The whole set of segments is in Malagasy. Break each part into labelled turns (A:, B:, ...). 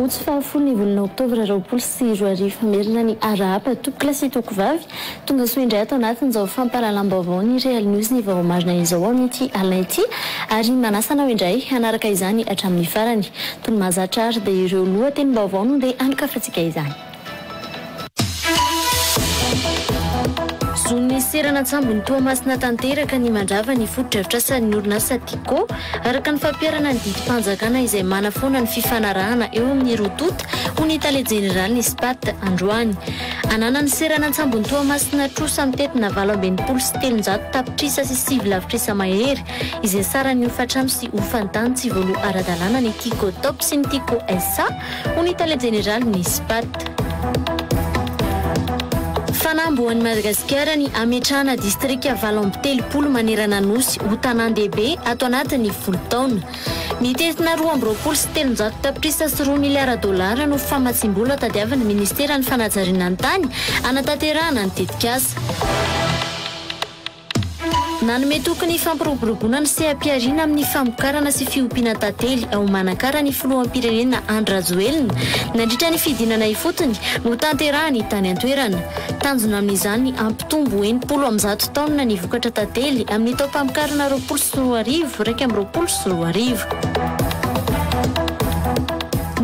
A: Sabotsy fahafolo ny volana oktobra 2020 Merina ny arahaba tompokolahy sy tompokovavy tonga soa indray ato anatin'izao fampahalalam-baovao ny Real News ny vaovao marina izao amin'ity alina ity ary manasa anao indray hanaraka izany hatramin'ny farany. Toy ny mahazatra ary dia ireo lohatenim-baovao no ndeha hanokafantsika izany. Zon'ny seranan-tsambon'i Toamasina tanteraka ny mandrava ny fotodrafitrasan'ny orinasa Tiko, araka ny fampiharana ny didim-panjakana izay manafoana ny fifanarahana eo amin'ny roa tonta, hoy ny tale jeneralin'ny Spat androany. Ananan'ny seranan-tsambon'i Toamasina trosa mitentina 368 tapitrisa sy 9 lavitrisa mahery, izay saran'ny hofantrano sy hofan-tany tsy voaloa ara-dalàna ny Tiko Top sy ny Tiko SA, hoy ny tale jeneralin'ny Spat. Fanamby ho an'i Madagasikara ny hametrahana distrika 38 manerana Nosy ho tanàn-dehibe ato anatin'ny folo taona. Mitentina 322 tapitrisa sy roa miliara dolara no famatsiam-bola tadiavin'ny ministeran'ny fanajariana ny tany hanatanterahana ny tetikasa. Nanome toky ny fampiroboroboana ny seha-pihariana amin'ny famokarana sy fiompiana tantely ao Manakara ny filoham-pirenena Andry Rajoelina nandritra ny fidinana ifotony notanterahiny tany an-toerana. Tanjona amin'izany ny hampitombo 160 taonina ny vokatra tantely amin'ny taom-pamokarana 2020, 2021.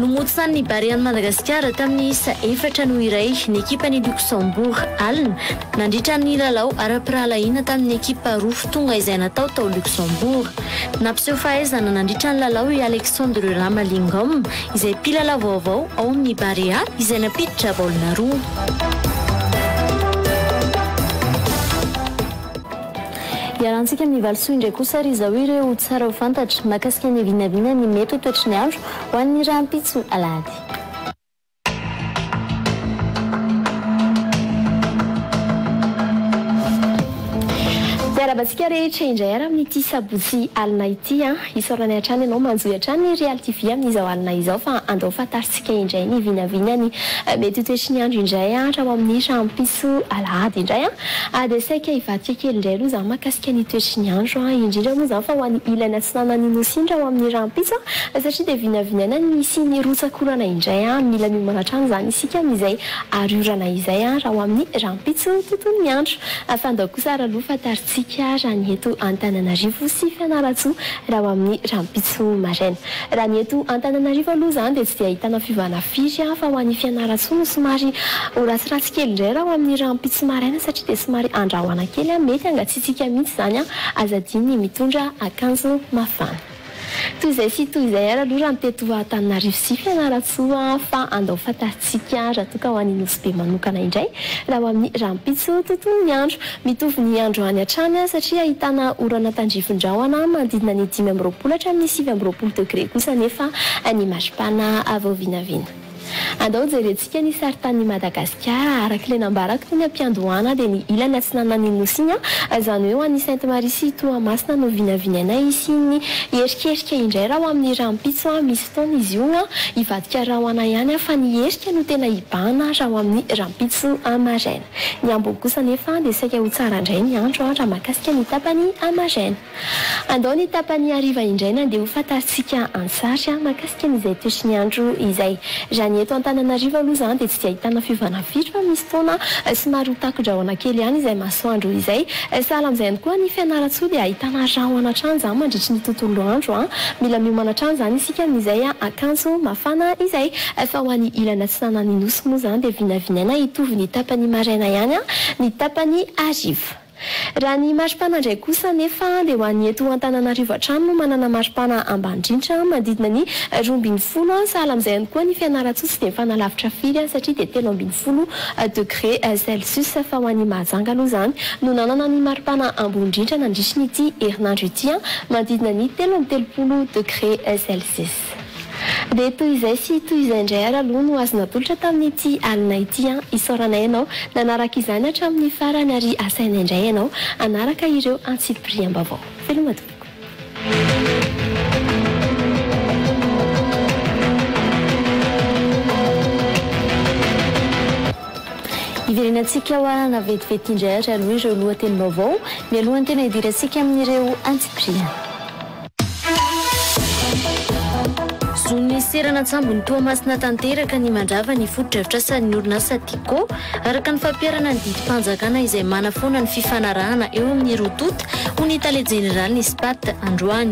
A: Nomotsanin'ny Barean'i Madagasikara tamin'ny isa efatra noho iray ny ekipan'i Luxembourg alina Nandritra ny lalao ara-pirahalahiana tamin'ny ekipa roa tonga izay natao tao Luxembourg. Nampiseho fahaizana nandritra ny lalao i Alexandre Ramalingom izay mpilalao vaovao ao amin'ny Barea izay nampiditra baolina roa. Iarahantsika amin'ny valisoa indray kosa ary izao ireo tsara ho fantatra mahakasika ny vinavina ny mety ho toetry ny andro ho an'ny rahampitso alahady.
B: Miarahaba antsika rehetra indray ary amin'ity sabotsy alina ity an! Isaorana hatrany ianao manjohy hatrany ny Real TV amin'izao alina izao fa andao fantarintsika indray ny vinavina ny mety ho toetry ny andro indray an! Raha ho amin'ny rahampitso alahady indray an! Dia saika hivadika kely indray aloha izany mahakasika ny toetry ny andro an! Indrindra moa izany fa ho an'ny ilany atsinanan'ny Nosy iny raha ho amin'ny rahampitso an! Satria dia vinavinaina ny hisian'ny rotsak'orana indray an! Mila miomana hatrany izany isika amin'izay ariorana izay an! Raha ho amin'ny rahampitso tontolon'ny andro. Fa andao kosa ary aloha fantarintsika raha ny eto Antananarivo sy Fianarantsoa raha ho amin'ny rahampitso maraina. Raha ny eto Antananarivo aloha izany dia tsy dia ahitana fiovana firy an! Fa ho an'i Fianarantsoa no somary ho ratsiratsy kely indray raha ho amin'ny rahampitso maraina satria dia somary andrahoana kely an! Mety hangatsiatsiaka mihitsy izany an! Aza adino ny mitondra akanjo mafana. Toy izay sy toy izay ary aloha raha ny teto Antananarivo sy Fianarantsoa fa andao fantarintsika raha toa ka ho any Nosy Be manokana indray raha ho amin'ny rahampitso tontolon'ny andro. Mitovy ny androany hatrany satria ahitana orana tandrifin-drahona manodidina ny 25 hatramin'ny 29 degre kosa anefa ny maripana vao vinavina. Andao hojerentsika ny saritanin'i Madagasikara. Araka ilay nambarako teny am-piandohana dia ny ilany atsinanan'ny Nosy iny, izany hoe ho an'i Sainte Marie sy Toamasina no vinavinaina hisian'ny erikerika indray raha ho amin'ny rahampitso. Misy fotoana izy io hivadika rahona ihany fa ny herika no tena hibahana raha ho amin'ny rahampitso maraina. Ny ambiny kosa anefa dia saika ho tsara indray ny andro raha mahakasika ny tapany maraina. Andao ny tapany hariva indray ny andeha ho fantarintsika an-tsary mahakasika an'izay toetry ny andro izay. Raha ny eto Antananarivo aloha izany dia tsy dia ahitana fiovana firy fa misy fotoana somary ho tako-drahona kely ihany izay masoandro izay. Sahala amin'izay ihany koa any Fianarantsoa dia ahitana rahona hatrany izany mandritry ny tontolo andro. Mila miomana hatrany izany isika amin'izay akanjo mafana izay. Fa ho an'ny ilany atsinanan'ny Nosy moa izany dia vinavinaina hitovy ny tapany maraina ihany ny tapany hariva. Raha ny maripana indray kosa anefa dia ho an'ny eto Antananarivo hatrany no manana maripana ambany indrindra, manodidina ny 12, sahala amin'izay ihany koa ny Fianarantsoa tsy dia mifanalavitra firy satria dia 13 degré celsius fa ho an'i Mahajanga aloha izany no nanana ny maripana ambony indrindra nandritry ny ity herinandro ity, manodidina ny 33 degré celsius. Dia toy izay sy toy izay indray ary aloha no azo natolotra tamin'ity alina ity an! Isaoranay ianao nanaraka izany hatramin'ny farany ary asainay indray ianao hanaraka ireo antsipiriam-baovao. Veloma tompoko.
A: Hiverenantsika ho arahana vetivety indray ary aloha ireo lohatenim-baovao mialohan'ny tena hidirantsika amin'ireo antsipiriany. Zon'ny seranan-tsambon'i Toamasina tanteraka ny mandrava ny fotodrafitrasan'ny orinasa Tiko, araka ny fampiharana ny didim-panjakana izay manafoana ny fifanarahana eo amin'ny roa tonta, hoy ny tale jeneralin'ny Spat androany.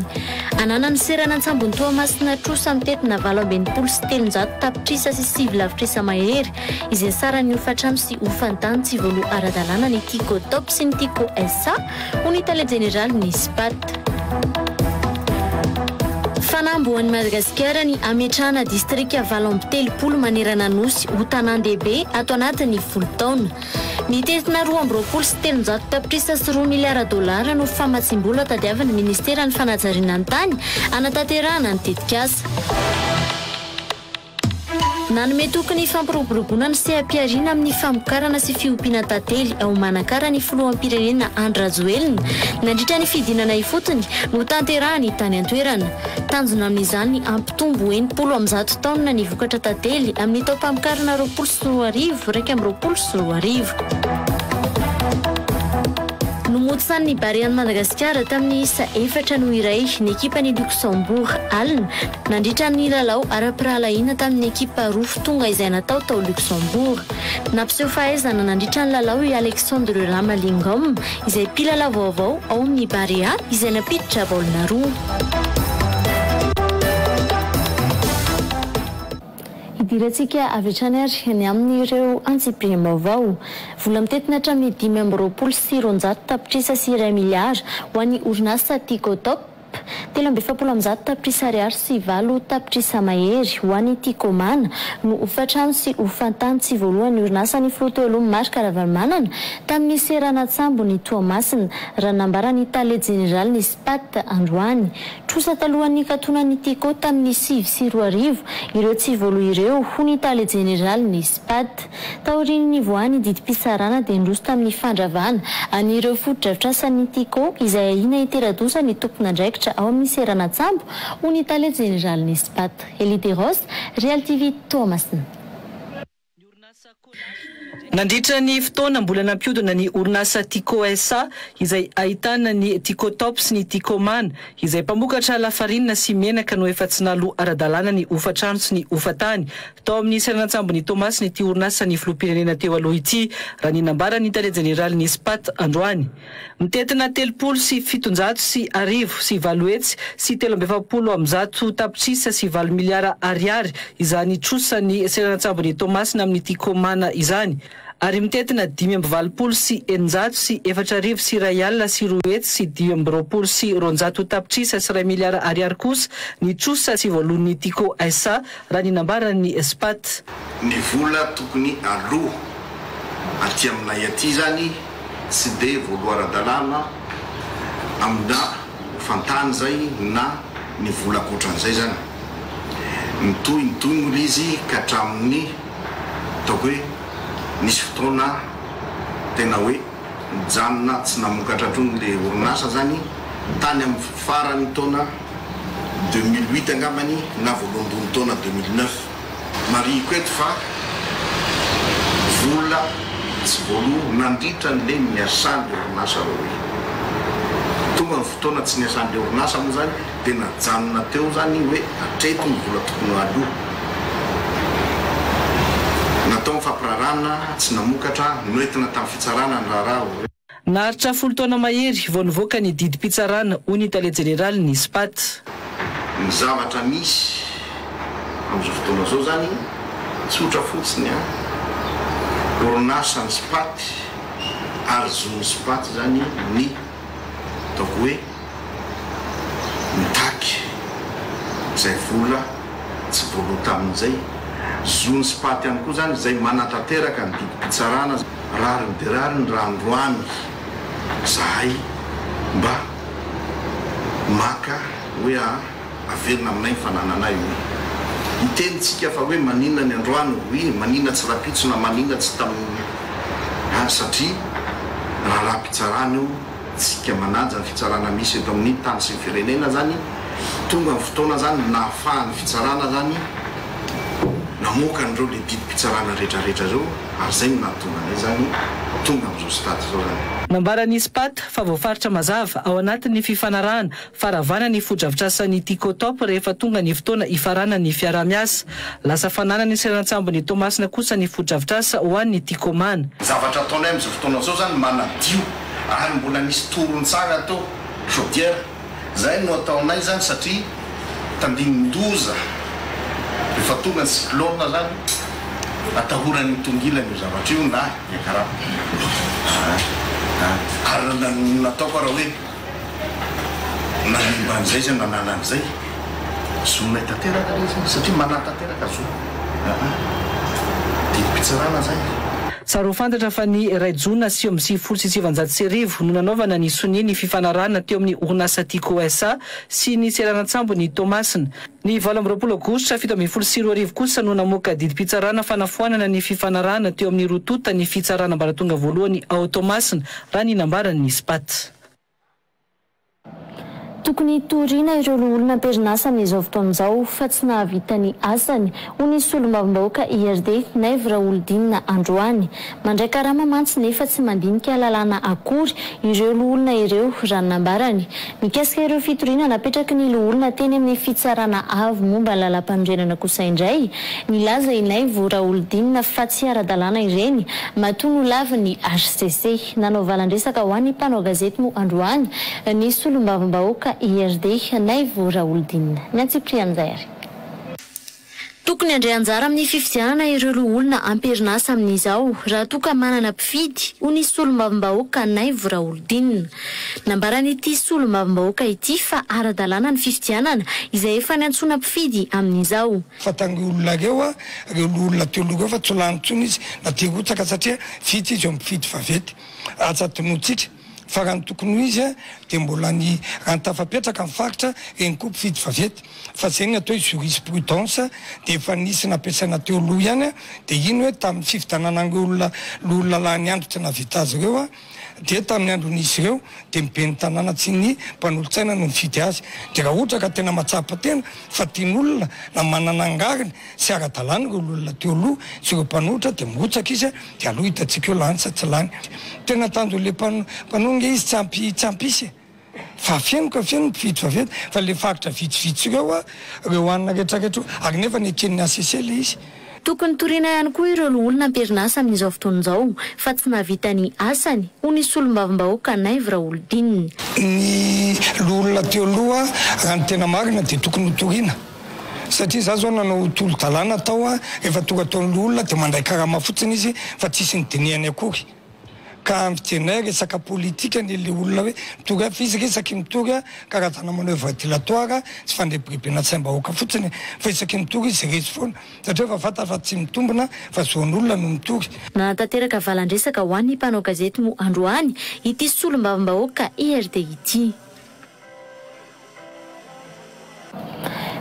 A: Ananan'ny seranan-tsambon'i Toamasina trosa mitentina 368 tapitrisa sy 9 lavitrisa mahery, izay saran'ny hofantrano sy hofan-tany tsy voaloa ara-dalàna ny Tiko Top sy ny Tiko SA, hoy ny tale jeneralin'ny Spat. Fanamby ho an'i Madagasikara ny hametrahana distrika 38 manerana Nosy ho tanàn-dehibe ato anatin'ny folo taona. Mitentina 322 tapitrisa sy 2 miliara dolara no famatsiam-bola tadiavin'ny ministeran'ny fanajariana ny tany hanatanterahana ny tetikasa. Nanome toky ny fampiroboroboana ny seha-pihariana amin'ny famokarana sy fiompiana tantely ao Manakara ny filoham-pirenena Andry Rajoelina nandritra ny fidinana ifotony notanterahany tany an-toerana. Tanjona amin'izany ny hampitombo 160 taonina ny vokatra tantely amin'ny taom-pamokarana 2020, 2021. Nomontsanin'ny Barean'i Madagasikara tamin'ny isa 4 no 1 ny ekipan'i Luxembourg alina nandritra ny lalao ara-pirahalahiana tamin'ny ekipa roa tonga izay natao tao Luxembourg. Nampiseho fahaizana nandritra ny lalao i Alexandre Ramalingom izay mpilalao vaovao ao amin'ny Barea izay nampiditra baolina roa. Hidirantsika avy hatrany ary ny amin'ireo antsipiriam-baovao. Vola mitentina hatramin'ny 225 tapitrisa sy 1 miliara ho an'ny orinasa Tico Top, 143 tapitrisa ariary sy 8 tapitrisa mahery ho an'ny Tiko Mana no hofantrano sy hofan-tany tsy voalohan'ny orinasan'ny filoha teo aloha Marc Ravalomanana tamin'ny seranan-tsambon'i Toamasina, raha nambaran'ny tale jeneralin'ny Spat androany. Trosa talohan'ny nikatonan'ny Tiko tamin'ny 2009 ireo tsy voaloa ireo, hoy ny tale jeneralin'ny Spat. Taorian'ny nivoahan'ny didim-pitsarana dia niroso tamin'ny fandravana an'ireo fotodrafitrasan'ny Tiko izay ahiana hitera-doza ny tompon'andraikitra ao amin'ny seranan-tsambo, hoy ny tale jeneralin'ny Spat. Elie Desroses, Real TV Toamasina.
C: Nandritra ny fotoana mbola nampiodina ny orinasa Tiko SA izay ahitana ny Tiko Top sy ny Tiko Mana izay mpamokatra lafarinina sy menaka no efa tsy naloa ara-dalàna ny hofantrano sy ny hofan-tany tao amin'ny seranan-tsambon'i Toamasina ity orinasan'ny filoham-pirenena teo aloha ity, raha ny nambaran'ny tale jeneralin'ny Spat androany. Mitentina 1730 sy 143 tapitrisa sy 8 miliara ariary izany trosan'ny seranan-tsambon'i Toamasina amin'ity Komana izany, ary mitentina 685 001 225 tapitrisa sy 1 miliara ariary kosa ny trosa tsy voaloan'ny Tiko SA, raha ny nambaran'ny Spat.
D: Ny vola tokony aloa aty aminay aty zany tsy de voaloa ara-dalàna amina hofan-tany zay na ny vola ankoatran'izay zany. Nitohy nitohy moa le izy ka hatramin'ny ataoko hoe nisy fotoana tena hoe nijanona tsy namokatra intsony le orinasa zany tany amin'ny faran'ny taona 2008 angambany na voalohandohan'ny taona 2009. Marihiko eto fa vola tsy voaloa nandritra an'le niasan'le orinasa reo hoe tonga ny fotoana tsy niasan'le orinasa moa zany dia najanona teo zany hoe hatreto ny vola tokony haloa. Natao ny fampirarana, tsy namokatra, noentina tamin'ny fitsarana ny raharaha hoe.
C: Naharitra 10 taona mahery vao nivoaka ny didim-pitsarana, hoy ny tale jeneralin'ny Spat.
D: Ny zavatra misy amin'izao fotoana izao zany tsotra fotsiny an, orinasa ny Spat ary zon'ny Spat zany ny ataoko hoe mitaky izay vola tsy voaloa tamin'izay, zon'ny Spat ihany koa zany izay manatanteraka ny didim-pitsarana. Rariny dia rariny raha androany zahay mba maka hoe a averina aminay ny fanananay oui. Hiteny tsika fa hoe maninona ny androany oui, maninona tsy rapitso na maninona tsy tamin'ny a satria raharaham-pitsarana io, tsika manaja ny fitsarana misy eto amin'ny tany sy ny firenena zany, tonga ny fotoana zany nahafahan'ny fitsarana zany. namoaka an'ireo le didim-pitsarana rehetrarehetra ireo ary zay no nahatonga anay zany tonga amin'izao stade izao zany.
C: Nambaran'ny Spat fa voafaritra mazava ao anatin'ny fifanarahana fa ravana ny fotodrafitrasan'ny Tiko Top rehefa tonga ny fotoana hifaranan'ny fiaraha-miasa. Lasa fananan'ny seranan-tsambon'i Toamasina kosa ny fotodrafitrasa ho an'ny Tiko Mana.
D: Ny zavatra ataonay amin'izao fotoana izao zany manadio ary mbola nisy toron-tsanga teo, chaudière, zay no ataonay zany satria tandindon-doza rehefa tonga ny cyclone zany atahoran'ny tongilana io zavatra io na hiakarana ary nataoko ara hoe Nanimba an'izay izay nanala an'izay, zonay tanteraka ilay izy satria manatanteraka zo aa didim-pitsarana izay.
C: Tsara ho fantatra fa ny iray jona 1999 no nanaovana ny sonia ny fifanarahana teo amin'ny orinasa Tiko SA sy ny seranan-tsambon'i Toamasina. Ny 28 aogositra 2017 kosa no namoaka didim-pitsarana fanafoanana ny fifanarahana teo amin'ny roa tonta ny fitsarana ambaratonga voalohany ao Toamasina, raha ny nambaran'ny Spat.
A: Tokony hitoriana ireo loholona am-perinasa amin'izao fotoana izao fa tsy nahavita ny asany, hoy ny solombavambahoaka IRD, Naivo Raholidinina androany. Mandray karama mantsy nefa tsy mandinika lalàna akory ireo loholona ireo, raha ny nambarany. Mikasika ireo fitoriana napetraky ny loholona teny amin'ny fitsarana avo momba ny lalàmpanorenana kosa indray, nilaza i Naivo Raholidinina fa tsy ara-dalàna ireny matoa nolavin'ny hcc. Nanao valan-dresaka ho an'ny mpanao gazety moa androany ny solombavambahoaka IRD, Naivo Raholidinina. Ny antsipirian'izay ary. Tokony handray anjara amin'ny fifidianana ireo loholona am-perinasa amin'izao, raha toa ka manana mpifidy, hoy ny solombavambahoaka Naivo Raholidinina. Nambaran'ity solombavambahoaka ity fa ara-dalàna ny fifidianana, izay efa niantsoana mpifidy amin'izao.
E: Fa tangio olona reo a, reo loholona teo aloha reo fa tsy ho lany intsony izy na te hirotsaka satria vita izy eo mifidy vaventy. Aza adinointsika fa raha ny tokony ho izy a dia mbola ny raha ny tafapetraka ny faritra reny koa mpifidy vaventy fa zay ny atao hoe jurisprudence dia efa nisy nampiasaina teo aloha ihany a dia iny hoe tamin'ny fifidianana an'ireo olona loholona lany andro tsy nahavita azy ireo a dia tamin'ny andron'izy ireo dia ny ben'ny tanàna tsy ny mpanolotsaina no nifidy azy. Dia raha ohatra ka tena mahatsapa tena fa tian'olona na manana angariny sy ara-dalàna ireo olona teo aloha sy ireo mpanohitra dia mirotsaka izy dia aleo hitantsika eo lany sa tsy lany. Tena tanjon'ilay mpanohitra nge izy tsy ampy tsy hampisy e! Fa feno ka feno ny mpifidy vaventy fa le faritra vitsivitsy ireo a, ireo anona retraretra ireo ary nefa neken'ny HCC le izy.
A: Tokony toriana ihany koa ireo loholona am-perinasa amin'izao fotoana izao fa tsy nahavita ny asany, hoy ny solombavambahoaka Naivo Raholidinina.
E: Ny loholona teo aloha raha ny tena marina dia tokony ho toriana satria za zao nanao tolo-dalàna tao a, rehefa tonga tao ny loholona dia mandray karama fotsiny izy fa tsisy nidinihany akory. Ka ny fijerinay resaka politika ny le olona hoe mitory ahy fa izy resaky mitory a karazana manoeuvre dilatoire sy fandrebirebena saim-bahoaka fotsiny fa isaky mitory izy resy foana satria efa fantany fa tsy mitombina fa zon'olona no mitory.
A: Nanatanteraka valan-dresaka ho an'ny mpanao gazety moa androany ity solombavambahoaka IRD ity.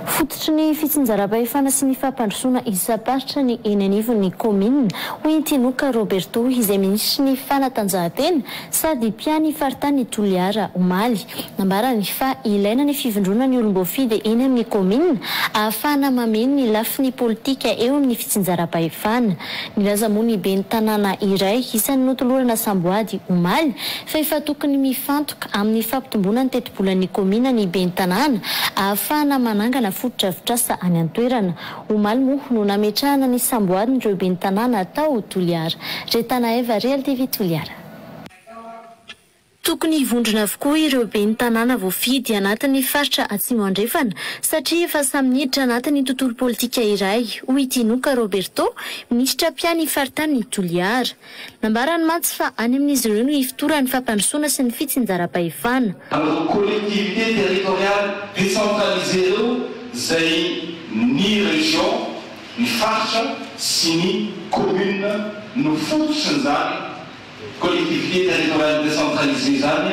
A: Fototry ny fitsinjaram-pahefana sy ny fampandrosoana isam-paritra ny eny anivon'ny kaominina, hoy i Tinoka Roberto, izay minisitry ny fanatanjahantena sady mpiahy ny faritanin'i Toliara, omaly. Nambarany fa ilaina ny fivondronan'ny olom-boafidy eny amin'ny kaominina ahafahana mameno ny lafiny politika eo amin'ny fitsinjaram-pahefana. Nilaza moa ny ben'ny tanàna iray isan'ny notolorana samboady omaly fa efa tokony mifantoka amin'ny fampitomboana ny tetibolan'ny kaomina ny ben'ny tanàna ahafahana manangana fotodrafitrasa any an-toerana. Omaly moa no nametrahana ny samboadin'ireo ben'ny tanàna tao Toliara. Retana Eva, Real TV Toliara. Tokony hivondrona avokoa ireo ben'ny tanàna voafidy anatin'ny faritra Atsimo Andrefana satria efa samy niditra anatin'ny tontolo politika iray, hoy i Tinoka Roberto, minisitra mpiahy ny faritanin'i Toliara. Nambarany mantsy fa any amin'izy ireo no ifotoran'ny fampandrosoana sy ny fitsinjaram-pahefana.
F: Amin'ireo collectivités territoriales décentralisées ireo izay ny région, ny faritra sy ny commune no fototrin'izany Collectivité territoriale décentralisée izany,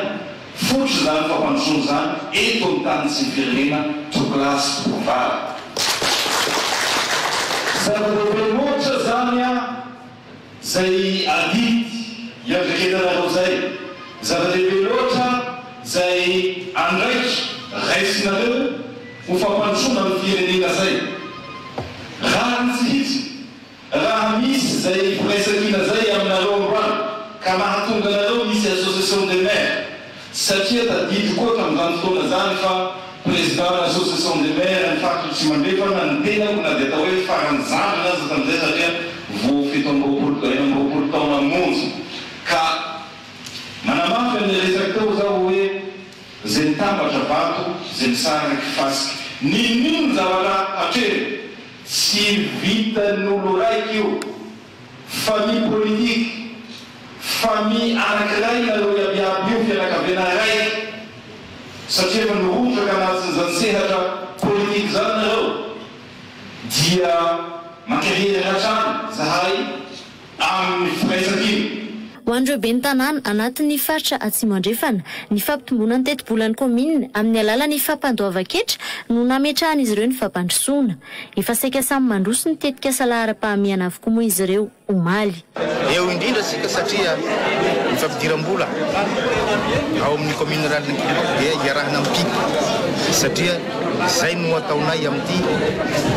F: fototry izany fampandrosoana izany eto amin'ny tany sy ny firenena Tompokolahy sy Tompokovavy. Zava-dehibe loatra izany izay adidy iandraiketanareo izay, zava-dehibe loatra izay andraikitra raisinareo ho fampandrosoana ny firenena izay. Rariny tsy hitsiny. Satria tadidiko koa tamin'izany fotoana izany fa Président ny Association des Maires ny faritra Atsimo Andrefana ny tenako na dia atao hoe farany zandriny aza tamin'izay satria vao 27 26 taona monja. Ka manamafy an'ilay resaka teo zaho hoe izay mitambatra vato, izay misaraka kifasika. N'inon'inona zavatra atrehina, tsy vitan'olo raiky io. Famille politique, famille anakiray nareo iabiaby io, fianakaviana raiky, satria efa nirotsaka anatin'izany sehatra politique zany nareo, dia mankahery hatrany zahay amin'ny firaisankina.
A: Ho an'ireo ben'ny tanàna anatin'ny faritra Atsimo Andrefana, ny fampitomboana ny tetibolan'ny kaominina amin'ny alalan'ny fampandoavan-ketra no nametrahan'izy ireo ny fampandrosoana. Efa saika samy mandroso ny tetikasa laharam-pahamehana avokoa moa izy ireo omaly.
G: Eo indrindra isika satria ny fampidiram-bola ao amin'ny commune rurale Ankilimaho dia iarahana mipika satria izay no ataonay amin'ity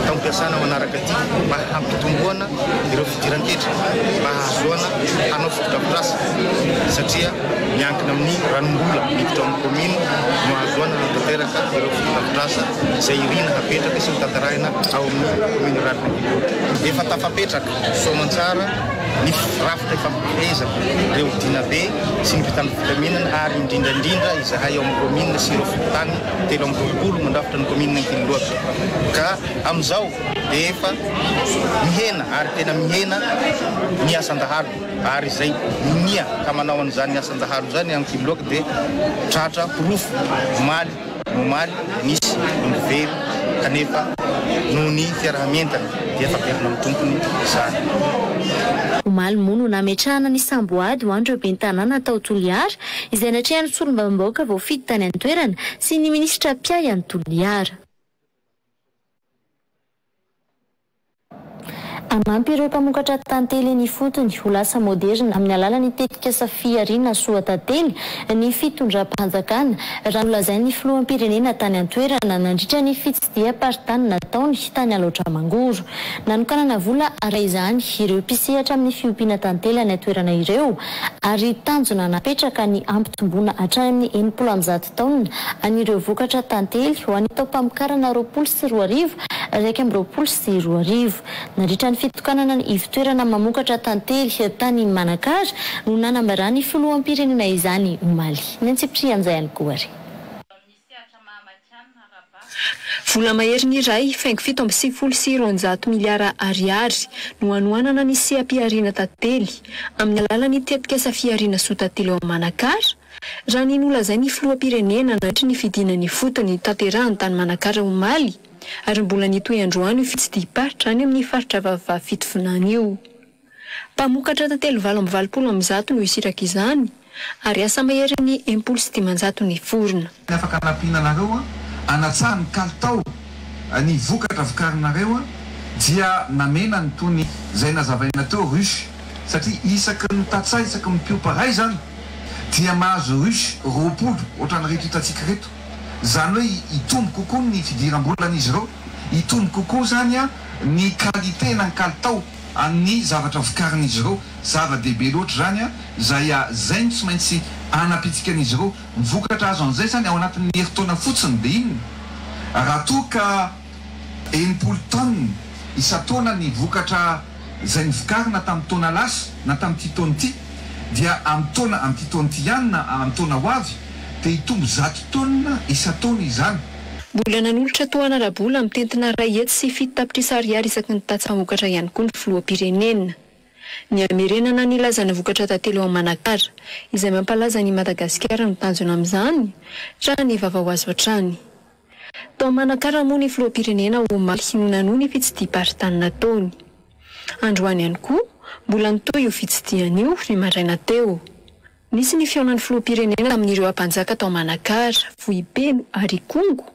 G: taom-piasana manaraka ity mba hampitomboana ireo fidiran-ketra mba hahazoana hanao fotodrafitrasa satria miankina amin'ny ranom-bola miditra ao amin'ny commune no ahazoana hanatanteraka ireo fotodrafitrasa izay irina hapetraka sy hotanterahina ao amin'ny commune rurale Ankilimaho. Efa tafapetraka soamantsara ny rafitra ifampifehezana ireo dinabe sy ny mpitandro filaminana ary indrindra indrindra izahay ao amin'ny commune sy ireo fokontany 23 mandrafitra ny commune Ankililoaka ka amin'izao dia efa mihena ary tena mihena ny asan-dahalo ary izay minia ka manao an'izany asan-dahalo izany Ankililoaka dia tratra porofo omaly Omaly nisy omby very kanefa noho ny fiaraha-mientana dia afa-berina amin'ny tompony izany.
A: Omaly moa no nametrahana ny samboady ho an'ireo ben'ny tanàna tao Toliara, izay natrehan'ny solombavambahoaka voafidy tany an-toerana sy ny minisitra mpiahy an'i Toliara. Hanampy ireo mpamokatra tantely eny ifotony ho lasa moderina amin'ny alalan'ny tetikasa fihariana soa tantely ny fitondram-panjakana, raha nolazain'ny filoham-pirenena tany an-toerana nandritra ny fitsidiham-paritany nataony tany Alaotra Mangoro. Nanokanana vola araka izany ireo mpisehatra amin'ny fiompiana tantely any an-toerana ireo ary tanjona napetraka ny hampitomboana hatrany amin'ny 160 taonina an'ireo vokatra tantely ho an'ny taom-pamokarana 2020, 2021. Nandritra ny fitokanana ny ivon-toerana mamokatra tantely tany Manakara no nanambaran'ny filoham-pirenena izany omaly. Ny antsipirian'izay ihany koa ary.
H: Vola maherin'ny 1,297 miliara ariary no hanohanana ny seha-pihariana tantely amin'ny alalan'ny tetikasa fihariana soa tantely ao Manakara, raha ny nolazain'ny filoham-pirenena nandritry ny fidinany ifotony tanterahany tany Manakara omaly ary mbola nitohy androany io fitsidiham-paritra any amin'ny faritra Vavivahy Fitovinany io. Mpamokatra tantely 188 no hisiraka izany ary asa maherin'ny 560 niforona.
I: Ny afaka anampiana anareo hanatsara ny kalitao ny vokatra vokarinareo dia namena ny tony izay nazavaina teo ruche satria isaky ny tantsaha isaky ny mpiompy iray izany dia mahazo ruche 20 ohatran'ireto hitantsika ireto izany hoe hitombo kokoa ny fidiram-bolan'izy ireo hitombo kokoa izany ny qualité na ny kalitao an'ny zavatra vokarin'izy ireo zava-dehibe loatra izany izay izay no tsy maintsy anampiantsika an'izy ireo. Ny vokatra azo an'izay izany ao anatin'ny herintaona fotsiny dia inona? Raha toa ka 60 tonnes isan-taona ny vokatra izay novokarina tamin'ny taona lasa na tamin'ity taona ity dia amin'ny taona amin'ity taona ity ihany na amin'ny taona ho avy dia hitombo 100 tonnes isan-taona izany.
H: Mbola nanolotra tohana ara-bola mitentina 107 tapitrisa ariary isaky ny tantsaha mpamokatra ihany koa ny filoham-pirenena. Ny hamerenana ny lazana vokatra tantely ao Manakara, izay mampalaza an'i Madagasikara no tanjona amin'izany, raha ny vaovao azo hatrany. Tao Manakara moa ny filoham-pirenena omaly no nanohy ny fitsidiham-paritany nataony. Androany ihany koa, mbola nitohy io fitsidihana io, ny maraina teo. Nisy ny fihaonan'ny filoham-pirenena tamin'ireo ampanjaka tao Manakara, Vohipeno ary Ikongo,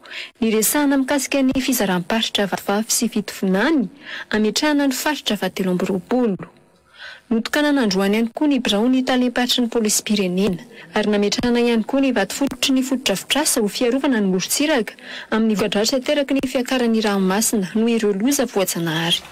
H: niresahana mikasika ny fizaram-paritra Vatovavy sy Fitovinany, hametrahana ny faritra fahatelo amby roapolo. Notokanana androany ihany koa ny biraon'ny talem-paritry ny polisim-pirenena, ary nametrahana ihany koa ny vatofototry ny fotodrafitrasa ho fiarovana ny morontsiraka amin'ny voka-dratsy ateraky ny fiakaran'ny ranomasina noho ireo loza voajanahary.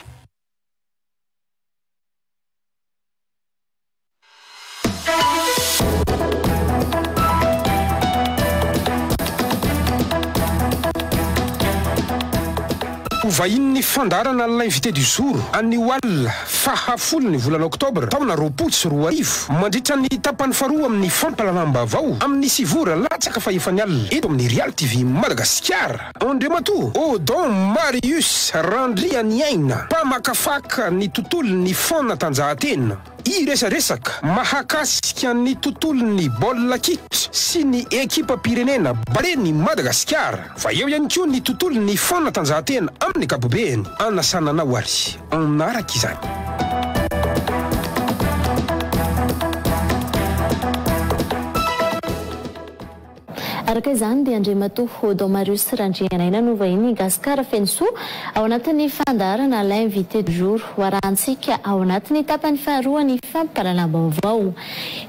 J: Ho vahinin'ny fandaharana L'invité du jour anio alina faha folo ny volana oktobra taona 2020 mandritra ny tapany faharoa amin'ny fampahalalam-baovao amin'ny sivy ora latsaka fahefany alina eto amin'ny Real TV Madagasikara. Andriamatoa Odon Marius Randrianiaina, mpamakafaka ny tontolon'ny fanatanjahantena. Hiresadresaka mahakasika ny tontolon'ny baolina kitra sy ny ekipam-pirenena Baren'i Madagasikara, fa eo ihany koa ny tontolon'ny fanatanjahantena amin'ny ankapobeny. Anasana anao ary hanaraka izany.
A: Araka izany dia Andriamatoa Odon Marius Randrianaina no vahinin'i Gascar Fenosoa ao anatin'ny fandaharana L'invité du jour ho arahantsika ao anatin'ny tapany faharoa ny fampahalalam-baovao.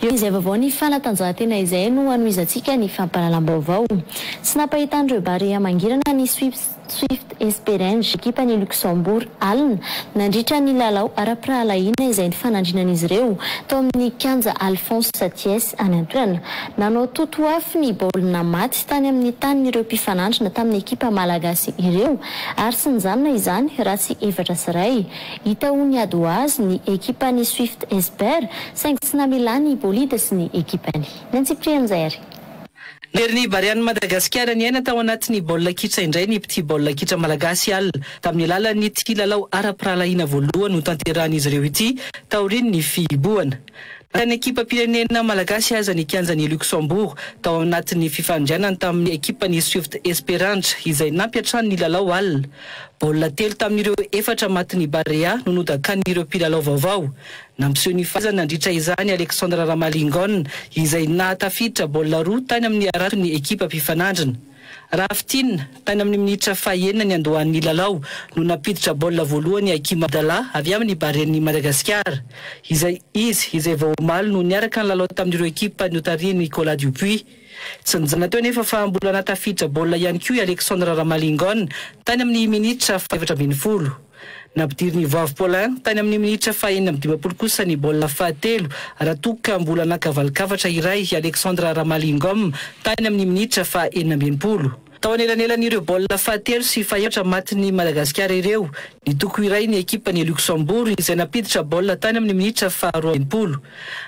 A: Eo izay vaovao ny fanatanjahantena izay no hanohizantsika ny fampahalalam-baovao. Tsy nampahitan'ireo Barea mangirana ny Swift Swift Hesperange, ekipan'i Luxembourg, alina, nandritra ny lalao ara-pirahalahiana izay nifanandrinan'izy ireo tao amin'ny kianja Alphonse Thiès any an-toerana. Nanao totoafo ny baolina maty tany amin'ny tanin'ireo mpifanandrina tamin'ny ekipa malagasy ireo ary tsy nijanona izany raha tsy 4-1. Hita ho niady ho azy ny ekipan'ny Swift Hesper saingy tsy namelany i Bolida sy ny ekipany. Ny antsipirian'izay ary.
C: Nerin'ny Barean'i Madagasikara niaina tao anatin'ny baolina kitra indray ny mpitia baolina kitra malagasy alina tamin'ny alalan'ity lalao ara-pirahalahiana voalohany notanterahan'izy ireo ity taorian'ny fihibohana. Natain'ny ekipam-pirenena malagasy aza ny kianjan'i Luxembourg tao anatin'ny fifanindrianany tamin'ny ekipan'ny Swift Esperange izay nampiantrano ny lalao alina. Baolina telo tamin'ireo efatra matin'ny Barea no nodakan'ireo mpilalao vaovao. Nampiseho ny fahaizany nandritra izany Alexandre Ramalingon izay nahatafiditra baolina roa tany amin'ny haraton'ny ekipa mpifanandrina. Raha fintinina, tany amin'ny minitra fahenina niandohan'ny lalao no nampiditra baolina voalohany Hakim Abdallah avy amin'ny Baren'i Madagasikara. Izay izy izay vao omaly no niaraka nilalao tamin'ireo ekipa notarihin'i Nicolas Dupuis. Tsy nijanona teo anefa fa mbola nahatafiditra baolina ihany koa i Alexandre Ramalingon tany amin'ny minitra faha-14. Nampidirin'i Voavy Paulin tany amin'ny minitra faha-56 kosa ny baolina fahatelo raha toa ka mbola naka valin-kafatra iray i Alexandre Ramalingom tany amin'ny minitra faha-66. Tao anelanelan'ireo baolina fahatelo sy fahefatra matin'i Madagasikara ireo, nitoko iray ny ekipan'i Luxembourg izay nampiditra baolina tany amin'ny minitra faha-62.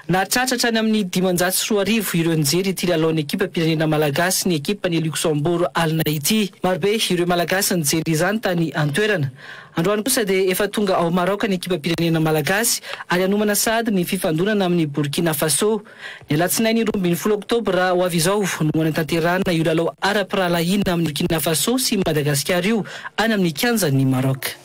C: Nahatratra hatrany amin'ny 2500 ireo nijery ity lalaon'ny ekipam-pirenena malagasy ny ekipan'i Luxembourg alina ity. Marobe ireo Malagasy nijery izany tany an-toerana. Androany kosa dia efa tonga ao Maraoka ny ekipam-pirenena malagasy ary hanomana sahady ny fifandonana amin'i Burkina Faso. Ny alatsinainy 12 oktobra ho avy izao no hanatanterahana io lalao ara-pirahalahiana amin'i Burkina Faso sy Madagasikara io any amin'ny kianjan'i Maroc.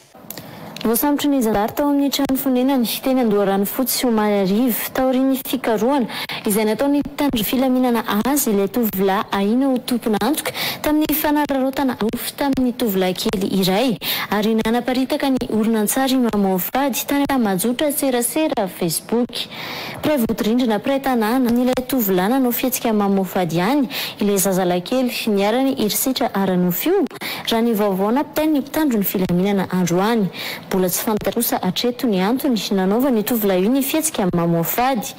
A: Voasambotry ny zandary tao amin'ny trano fonenany teny Andoharanofotsy omaly hariva, taorian'ny fikarohana izay nataon'ny mpitandro filaminana azy ilay tovolahy ahiana ho tompon'antoka tamin'ny fanararaotana nofo tamin'ny tovolahy kely iray ary nanaparitaka ny horonantsary mamoafady tany tambajotra serasera Facebook. Mpiray vodirindrina, mpiray tanàna amin'ilay tovolahy nanao fihetsika mamoafady ihany ilay zazalahikely niharan'ny herisetra ara-nofo io, raha ny vaovao nampitain'ny mpitandro ny filaminana androany. Mbola tsy fantatra kosa hatreto ny antony nanaovan'io tovolahy io ny fihetsika mamoafady.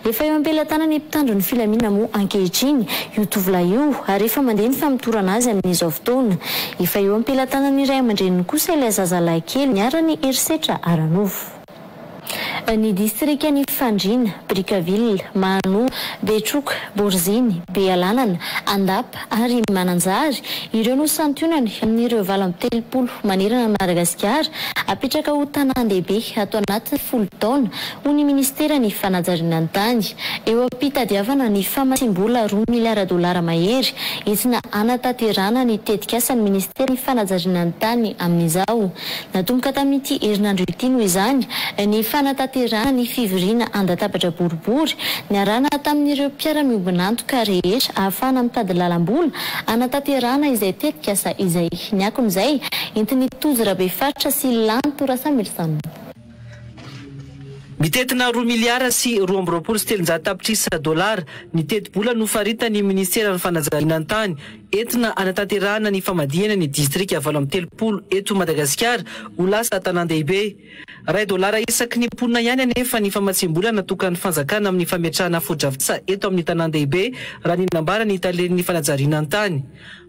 A: Efa eo am-pelatanan'ny mpitandro ny filaminana moa ankehitriny io tovolahy io ary efa mandeha ny famotorana azy amin'izao fotoana. Efa eo am-pelatanan'ny ray aman-dreniny kosa ilay zazalahikely niharan'ny herisetra ara-nofo. Ny distrikan'i Fandriana, Brickaville, Mahanoro, Betroka, Boriziny, Bealanana, Andapa ary Mananjary, ireo no santionany amin'ireo 38 manerana an'i Madagasikara apetraka ho tanàn-dehibe ato anatin'ny folo taona, hoy ny minisiteran'ny fanajariana ny tany. Eo am-pitadiavana ny famatsiam-bola roa miliara dolara mahery entina hanatanterahana ny tetikasa ny minisiteran'ny fanajariana ny tany amin'izao. Natomboka tamin'ity herinandro ity noho izany ny fanatanterahana ny fivoriana an-databatra boribory niarahana tamin'ireo mpiara-miombon'antoka rehetra ahafahana mitady lalam-bola hanatanterahana izay tetikasa izay. Ny akon'izay, entin'i Tojo Rabefaritra sy Lanto Rasamilson.
C: Mitentina roa miliara sy 322 tapitrisa dolara ny tetibola nofaritan'ny minisiteran'ny fanajariana ny tany entina hanatanterahana ny famadihana ny distrika 38 eto Madagasikara ho lasa tanàn-dehibe. Iray dolara isaky ny mponina ihany anefa ny famatsiam-bola natokan'ny fanjakana amin'ny fametrahana fotodrafitrasa eto amin'ny tanàn-dehibe raha ny nambaran'ny talen'ny fanajariana ny tany.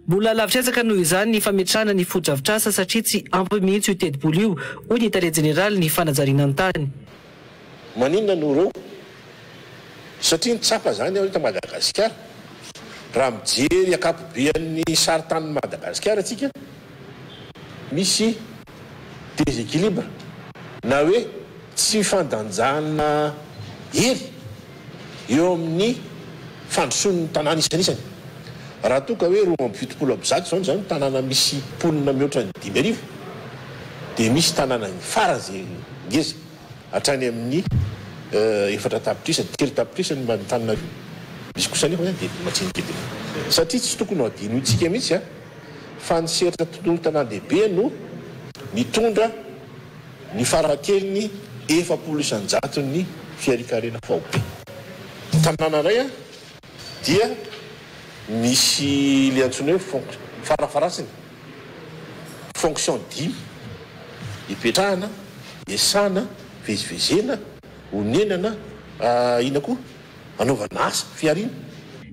C: Mbola lavitr'ezaka noho izany ny fametrahana ny fotodrafitrasa satria tsy ampy mihitsy io tetibola io, hoy ny tale jeneralin'ny fanajariana ny tany.
K: Maninona no ireo? Satria ny tsapa zany aho eto Madagasikara, raha mijery ankapobean'ny sarintanin'i Madagasikara tsika, misy déséquilibre na hoe tsy fifandanjana hery eo amin'ny fandrosoan'ny tanàna isanisany. Raha toa ka hoe 172 izao izany tanàna misy mponina mihoatra ny 5000 dia misy tanàna faran'izay ngeza hatrany amin'ny 4 tapitrisa, 3 tapitrisa ny Antananarivo. Misy kosa anefa dia majinika be. Satria tsy tokony ho adinointsika mihitsy fa ny sehatra tontolo tanàn-dehibe no nitondra ny farafahakeliny 40 isan-jaton'ny fiharian-karena faobe. Tanàna iray dia misy ilay antsoina hoe fonc, farafaharatsiny, fonction dimy, ipetrahana, iasana, ivezivezena, onenana, inona koa? Anaovana asa, fihariana.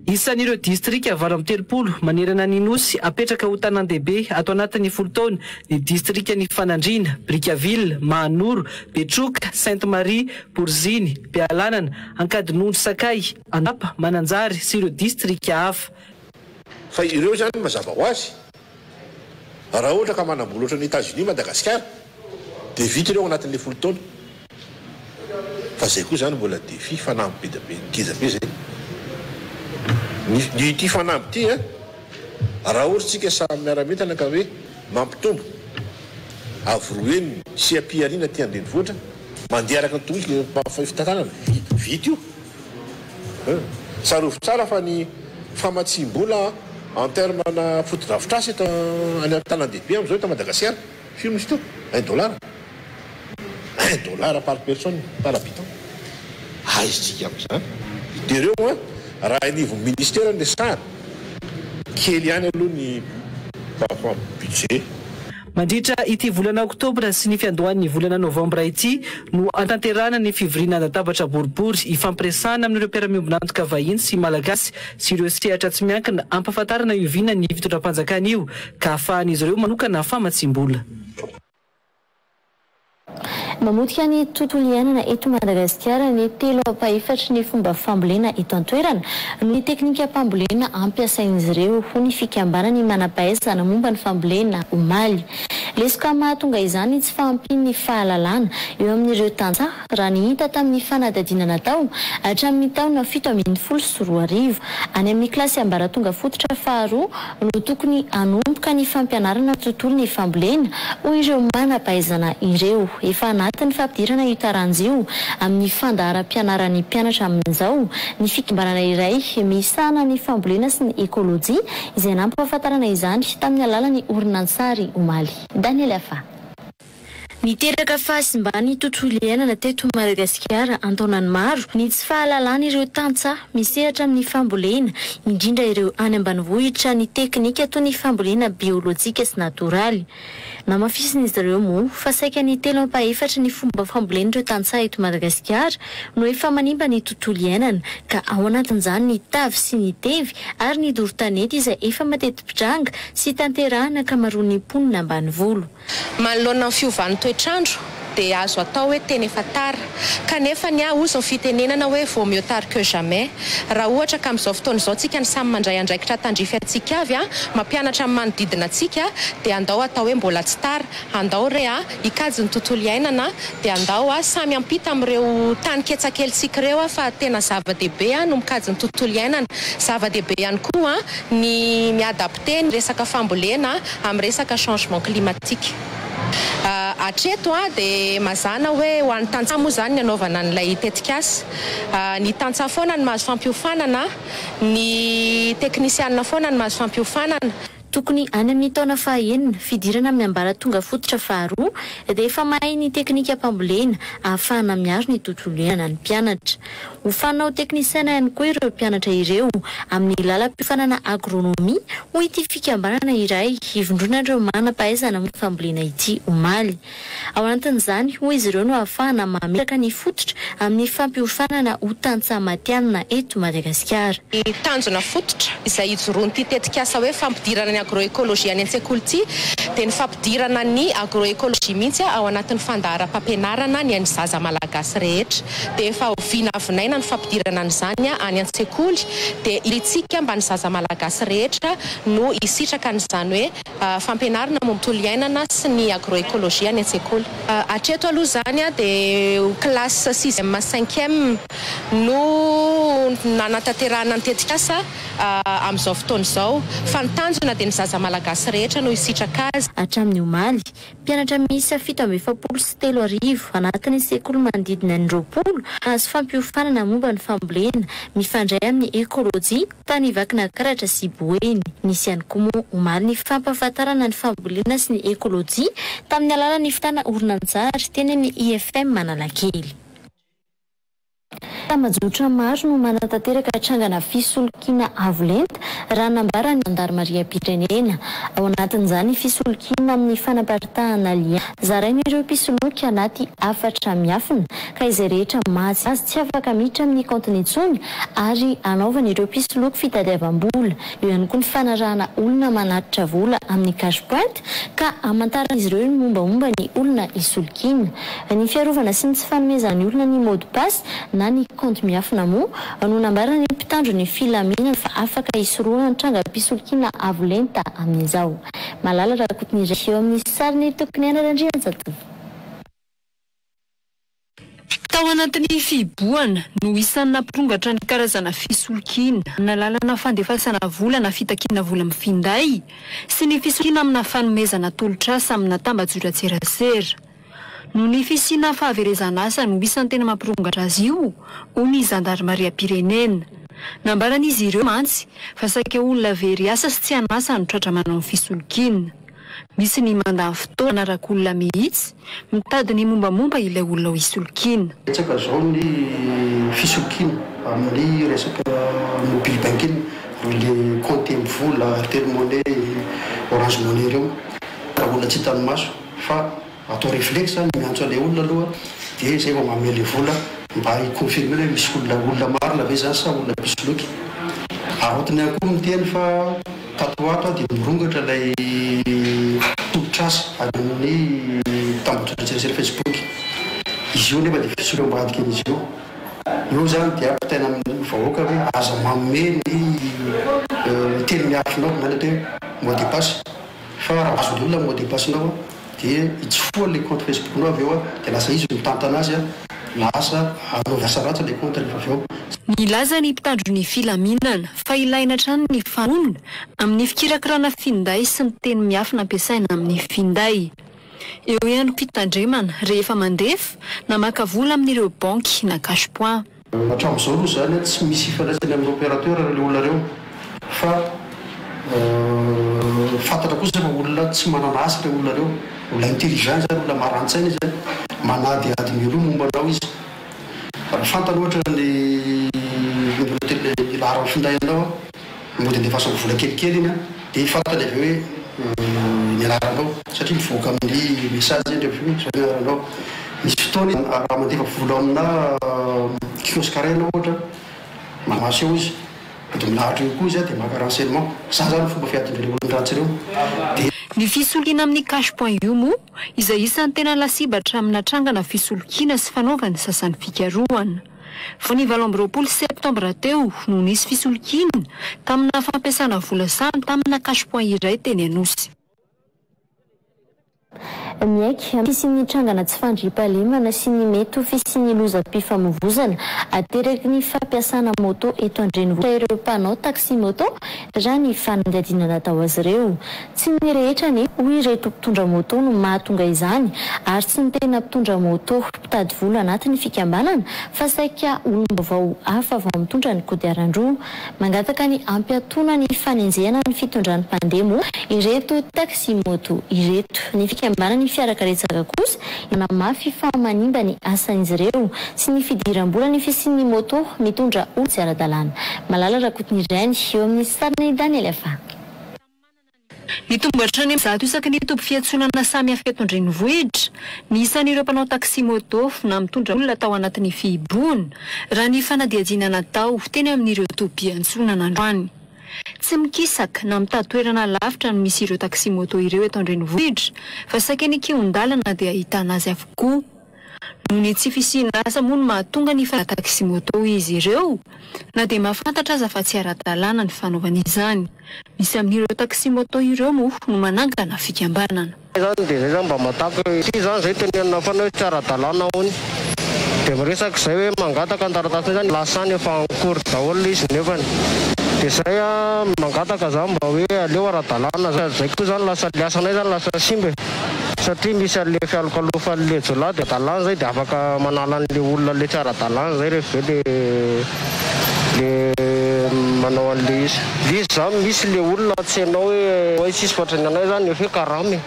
C: Isan'ireo distrika 38 manerana ny Nosy apetraka ho tanàn-dehibe ato anatin'ny folo taona ny distrikan'i Fanandriana, Brickaville, Mahanoro, Betroka, Sainte Marie, Boriziny, Bealanana, Ankadinondry Sakay, Andapa, Mananjary sy ireo distrika hafa.
K: Fa ireo izany mazava ho azy, raha ohatra ka manam-bola ohatran'i Etats-Unis Madagasikara dia vita ireo ao anatin'ilay folo taona. Fa zay koa zany mbola défi fanamby be dia be ngeza be zay. Ny ny ity fanamby ity an, raha ohatra tsika samy miara-mientana ka hoe mampitombo avo roa heny ny seha-pihariana aty an-drenivohitra, mandeha araka ny tokony izy ny fitantanana, vita io. Tsarovy tsara fa ny famatsiam-bola en terme ana fotodrafitrasa eto any an-tanàn-dehibe amin'izao eto Madagasikara, firy misy teo? Un dollar. Un dollar par personne, par habitant. Aiza tsika amin'izany? Dia ireo an, raha anivon'ny ministera no resahana, kely ihany aloha ny budget.
C: Mandritra ity volana oktobra sy ny fiandohan'ny volana novambra ity no hantanterahana ny fivoriana an-databatra boribory hifampiresahana amin'ireo mpiara-miombon'antoka vahiny sy malagasy sy ireo sehatra tsy miankina hampahafantarana io vinan'ny fitondram-panjakana io ka hahafahan'izy ireo manokana famatsiam-bola.
A: Mamotika ny tontolo iainana eto Madagasikara ny telo ampahefatry ny fomba fambolena eto an-toerana noho ny teknikam-pambolena ampiasain'izy ireo, hoy ny fikambanan'ny manam-pahaizana momba ny fambolena, omaly. Lesoka mahatonga izany ny tsy fahampian'ny fahalalana eo amin'ireo tantsaha, raha ny hita tamin'ny fanadihadiana natao hatramin'ny taona 2017. Any amin'ny kilasy ambaratonga fototra faharoa no tokony hanomboka ny fampianarana ny tontolon'ny fambolena, hoy ireo manam-pahaizana ireo. Efa anatin'ny fampidirana io taranja io amin'ny fandaharam-pianaran'ny mpianatra amin'izao ny fikambanana iray misahana ny fambolena sy ny ekolojia izay nampahafantarana izany tamin'ny alalan'ny horonantsary omaly. Daniel Afa. Niteraka fahasimban'ny tontolo iainana teto Madagasikara an-taonany maro ny tsy fahalalan'ireo tantsaha misehatra amin'ny fambolena, indrindra ireo any ambanivohitra ny teknika toy ny fambolena biolojika sy natoraly. Namafisin'izy ireo moa fa saika ny telo ampahefatry ny fomba fambolen'ireo tantsaha eto Madagasikara no efa manimba ny tontolo iainana ka ao anatin'izany ny tavy sy ny tevy ary ny doro tanety izay efa mateti-pitranga sy tanterahana ankamaroan'ny mponina ambanivolo.
L: Manoloana ny fiovan'ny toetr'andro dia azo atao hoe tena efa tara. Kanefa ny ahy hozy ny fitenenana hoe vaut mieux tard que jamais. Raha ohatra ka amin'izao fotoana izao tsika ny samy mandray andraikitra tandrify antsika avy, mampianatra ny manodidina antsika dia andao atao hoe mbola tsy tara. Andao re a, hikajy ny tontolo iainana dia andao a, samy hampita amin'ireo tany ketsakelintsika ireo fa tena zava-dehibe no mikajy ny tontolo iainana. Zava-dehibe ihany koa ny mi-adapter ny resaka fambolena amin'ny resaka changement climatique. Hatreto dia mazàna hoe ho an'ny tantsaha moa izany ny anaovana an'ilay tetikasa. Ny tantsaha foana no mahazo fampiofanana, ny teknisianina foana no mahazo fampiofanana.
A: Tokony any amin'ny taona fahaenina, fidirana amin'ny ambaratonga fototra faharoa, dia efa mahay ny teknikam-pambolena ahafahana miaro ny tontolo iainana ny mpianatra. Hofanina ho teknisiana ihany koa ireo mpianatra ireo amin'ny lalam-piofanana agronomie, hoy ity fikambanana iray ivondronan'ireo manam-pahaizana momba ny fambolena ity omaly. Ao anatin'izany, hoy izy ireo, no ahafahana mametraka ny fototra amin'ny fampiofanana ho tantsaha matihanina eto Madagasikara.
L: Ny tanjona fototra izay ijoroan'ity tetikasa hoe fampidirana ny agroécologie any an-tsekoly ity dia ny fampidirana ny agroécologie mihitsy ao anatin'ny fandaharam-pampianarana ny an'ny zaza malagasy rehetra. Dia efa vinavinaina ny fampidirana an'izany any an-tsekoly dia irintsika mba ny zaza malagasy rehetra no hisitraka an'izany hoe fampianarana momba ny tontolo iainana sy ny agroécologie any an-tsekoly. Hatreto aloha izany dia classe sixième cinquième no nanatanterahana ny tetikasa amin'izao fotoana izao fa ny tanjona dia ny zaza malagasy rehetra no hisitraka azy.
A: Hatramin'ny omaly, mpianatra miisa 33 47 anatin'ny sekoly manodidina ny 20 nahazo fampiofanana momba ny fambolena mifandray amin'ny ekolojia tany Vakinankaratra sy Boeny. Nisy ihany koa moa omaly ny fampahafantarana ny fambolena sy ny ekolojia tamin'ny alalan'ny fitana horonantsary teny amin'ny IFM Analakely. Tambajotra maro no manatanteraka trangana fisolokiana avo lenta, raha nambaran'ny zandarimariam-pirenena. Ao anatin'izany fisolokiana amin'ny fanaparitahana lien zarain'ireo mpisoloky anaty hafatra miafina, ka izay rehetra mahatsy azy tsy afaka miditra amin'ny kaontiny intsony ary anaovan'ireo mpisoloky fitadiavam-bola. Eo ihany koa ny fanarahana olona manatitra vola amin'ny cash point ka hamantaran'izy ireo ny mombamomba ny olona isolokiana. Ny fiarovana sy ny tsy fanomezan'ny olona ny mot de passe na ny kaonty miafina moa no nambaran'ny mpitandro ny filaminana fa afaka hisorohana ny trangam-pisolokiana avo lenta amin'izao. Malala Rakotoniraiky eo amin'ny sarin'i Tokiniaina Randrianjatovo.
H: Tao anatin'ny fihibohana no isan'ny nampirongatra ny karazana fisolokiana amina lalana fandefasana vola na fitakiana vola amin'ny finday sy ny fisolokiana amina fanomezana tolotr'asa amina tambajotran-tserasera. Noho ny fisiana fahaverezan'asa no isan'ny tena mampirongatra azy io, hoy ny zandarimariam-pirenena. Nambaran'izy ireo mantsy fa saika olona very asa sy tsy an'asa no tratra manao ny fisolokiana. Misy ny mandany fotoana manaraka olona mihitsy, mitady ny mombamomba ilay olona ho isolokiana.
M: Betsaka izao ny fisolokiana amin'ny resaka mobile banking, ireo compte Mvola, Airtel Money, Orange Money ireo. Raha olona tsy hitan'ny maso fa atao reflexe ny miantso an'ilay olona aloha dia izay vao manome ilay vola mba hi-confirmer hoe misy olona olona marina ve izany sa olona mpisoloky. Arotiny ihany koa miteny fa tato ho ato dia mirongatra ilay tolotr'asa any amin'ny tambajotran-tserasera Facebook. Izy io nefa dia fisoloky ambadika an'izy io. Eo izany dia ampitaina amin'ny vahoaka hoe aza manome ny teny miafinao na ny atao hoe mot de passe. Fa raha azon'ny olona ny mot de passe-nao dia hitsofohany ilay compte Facebook-nao avy eo dia lasa izy no mitantana azy, lasa anaovy asa ratsy ilay compte rehefa avy eo.
H: Nilaza ny mpitandro ny filaminana fa ilaina hatrany ny faharoana amin'ny fikirakirana finday sy ny teny miafina ampiasaina amin'ny finday. Eo ihany koa fitandremana rehefa mandefa na maka vola amin'ireo banky na cash point.
M: Hatramin'izao aloha izany tsy misy ifandraisany amin'ny opérateur ireo olona ireo fa fantatra kosa fa olona tsy manana asa ireo olona ireo, olona intelligent izany, olona marani-tsaina izy an, manadihady mialoha momba anao izy. Raha fantany ohatra ny numéro télé, ny laharan'ny finday anao an, mody andefasany vola kelikely iny an, dia fantany avy eo hoe ny anaranao satria mivoaka amin'ny message iny rehefa hoe izao ny anaranao. Misy fotoana izy raha mandefa vola amina kiosque iray ianao ohatra, mamaso eo izy, mody milahatra eo koa izy dia maka renseignement. Izany izany ny fomba fiadin'ireo olon-dratsy ireo. Dia.
H: Ny fisolokiana amin'ny cash point io moa izay isan'ny tena lasibatra amina trangana fisolokiana sy fanaovan'ny sasany fikarohana. Vao ny 28 septambra teo no nisy fisolokiana tamina fampiasana vola samy tamina cash point iray teny Anosy.
A: Miaiky amin'ny fisian'ny trangana tsy fandriampahalemana sy ny mety ho fisian'ny lozam-pifamoivozana ateraky ny fampiasana moto eto an-drenivohitra ireo mpanao taxi-moto raha ny fanadihadiana natao azy ireo. Tsy ny rehetra anefa hoy ireto mpitondra moto no mahatonga izany ary tsy ny tena mpitondra moto mpitady vola anatin'ny fikambanana fa saika olom-baovao hafa vao mitondra ny kodiaran-droa. Mangataka ny hampiatoana ny fanenjehana ny fitondran'ny mpandeha moa ireto taxi-moto ireto. Ny fikambanan'ny fiarakaretsaka kosa nanamafy fa manimba ny asan'izy ireo sy ny fidiram-bola ny fisian'ny moto mitondra olona tsy ara-dalàna. Malala Rakotonirainy eo amin'ny sarin'i Daniel Afa.
H: Nitombo hatrany amin'ny 100 isaky ny toby fiantsonana samihafa eto an-drenivohitra ny isan'ireo mpanao taxi-moto na mitondra olona tao anatin'ny fihibohana, raha ny fanadihadiana natao teny amin'ireo tobim-piantsonana androany. Tsy mikisaka na mitady toerana lavitra no misy ireo taxi-moto ireo eto an-drenivohitra fa saika ny kihon-dalana dia ahitana azy avokoa. Noho ny tsy fisiana asa moa no mahatonga ny fa taxi-moto izy ireo na dia mahafantatra aza fa tsy ara-dalàna ny fanaovana izany. Misy amin'ireo taxi-moto ireo moa no manangana fikambanana.
N: Zany dia zay zany mba matako hoe ity zany zay tenenina foana hoe tsy ara-dalàna hono dia miresaka izay hoe mangataka ny taratasy zany lasa any efa en cours daholo ilay izy nefany dia zay a mangataka zany mba hoe aleo ara-dalàna zay koa zany lasa le asanay zany lasa simba e. Satria misy an'le fialokalofan'le jiolahy de dalàna zay de afaka manala an'le olona le tsy ara-dalàna zay rehefa avy eo le le manao an'le izy. Le izy zany misy le olona tsy hainao hoe oay tsisy fa ohatran'ny anay zany efa hoe karama e.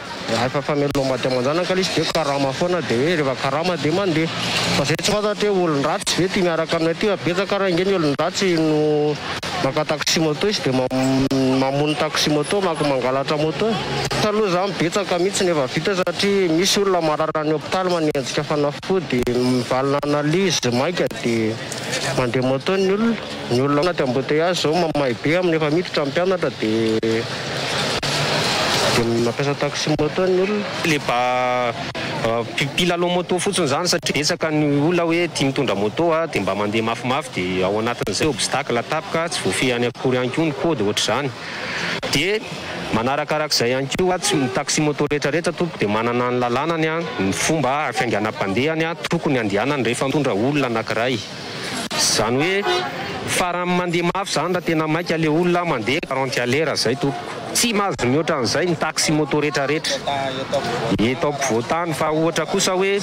N: Efa famelom-bady aman-janaka le izy de karama foana de hoe rehefa karama de mandeha. Fa zay tsy fantatra hoe olon-dratsy ve ty miaraka aminay ty fa betsaka ary ange ny olon-dratsy no Maka taxi moto izy dia mamono taxi moto, maka mangalatra moto e. Taloha zany betsaka mihitsy ny efa vita satria misy olona marary any hopitaly manenjika fanafody, mivalona analyse maika dia mandeha moto ny olona. Ny olona anaty embouteillage zao mamay be amin'ny efa miditra ny mpianatra dia dia mampiasa taxi moto ny olona.
O: Le ba mpilalao moto fotsiny zany satria betsaka ny olona hoe tia mitondra moto dia mba mandeha mafimafy dia ao anatin'izay obstacle tapaka tsy voafehiny akory ihany koa ny code ohatr'izany dia manarakarak'izay ihany koa tsy ny taxi moto rehetra rehetra tompoko dia manana ny lalanany ny fomba fiainganam-pandehany tokony handehanany rehefa mitondra olona anakiray Izany hoe farany mandeha mafy izany raha tena maika le olona mandeha 40 à l'heure zay tompoko. Tsy mahazo mihoatra an'izay ny taxi moto rehetra rehetra eto ampovoantany fa ohatra kosa hoe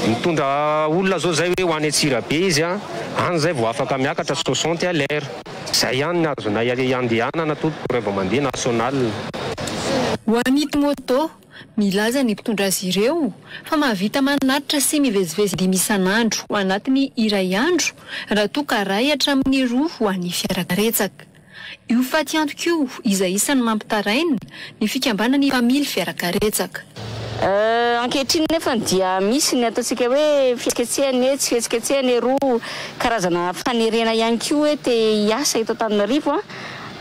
O: mitondra olona zao zay hoe ho any Antsirabe izy an, any zay vao afaka miakatra 60 à l'heure. Zay ihany ny azonay andehanana tompoko raha vao mandeha national.
H: Ho an'ny moto, Milaza ny mpitondra azy ireo fa mahavita manatitra sy mivezivezy dimy isan'andro anatin'ny iray andro raha toa ka iray hatramin'ny roa ho an'ny fiarakaretsaka. Io fatiantoka io izay isan'ny mampitaraina ny fikambanan'ny mpamily fiarakaretsaka.
P: Ankehitriny nefa dia misy ny ataontsika hoe fihetsiketsehana etsy, fihetsiketsehana eroa, karazana fanerena ihany koa hoe te hiasa eto Antananarivo.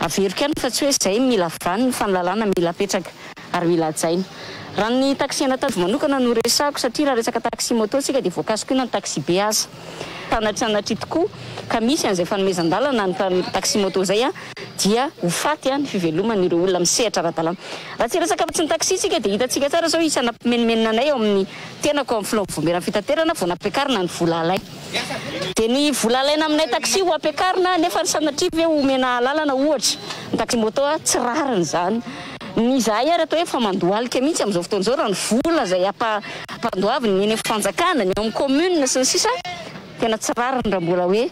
P: Averiko ihany fa tsy hoe izay mila vaniny fa ny lalàna mila apetraka. ary mila hajaina. Raha ny taxi an'Antananarivo manokana no resahako satria raha resaka taxi moto isika dia voakasika io na ny taxi be aza. Sanatria sanatria tokoa ka misy an'izay fanomezan-dalana ny taxi moto izay dia ho faty ny fiveloman'ireo olona misehatra ara-dalàna. Raha tsy hiresaka afa-tsy ny taxi isika dia hitantsika tsara izao isany nampimenomenona anay ao amin'ny tenako ao amin'ny filohan'ny vaomieran'ny fitaterana vao nampiakarina ny vola alaina. Dia ny vola alaina aminay taxi ho ampiakarina nefa sanatria ve omena alalana ohatra ny taxi moto tsy rariny izany. Ny izahay ary atao hoe efa mandohalika mihitsy amin'izao fotoana izao raha ny vola izay ampandoaviny ny eny amin'ny fanjakana, ny ao amin'ny commune sy ny sisa tena tsy rariny raha mbola hoe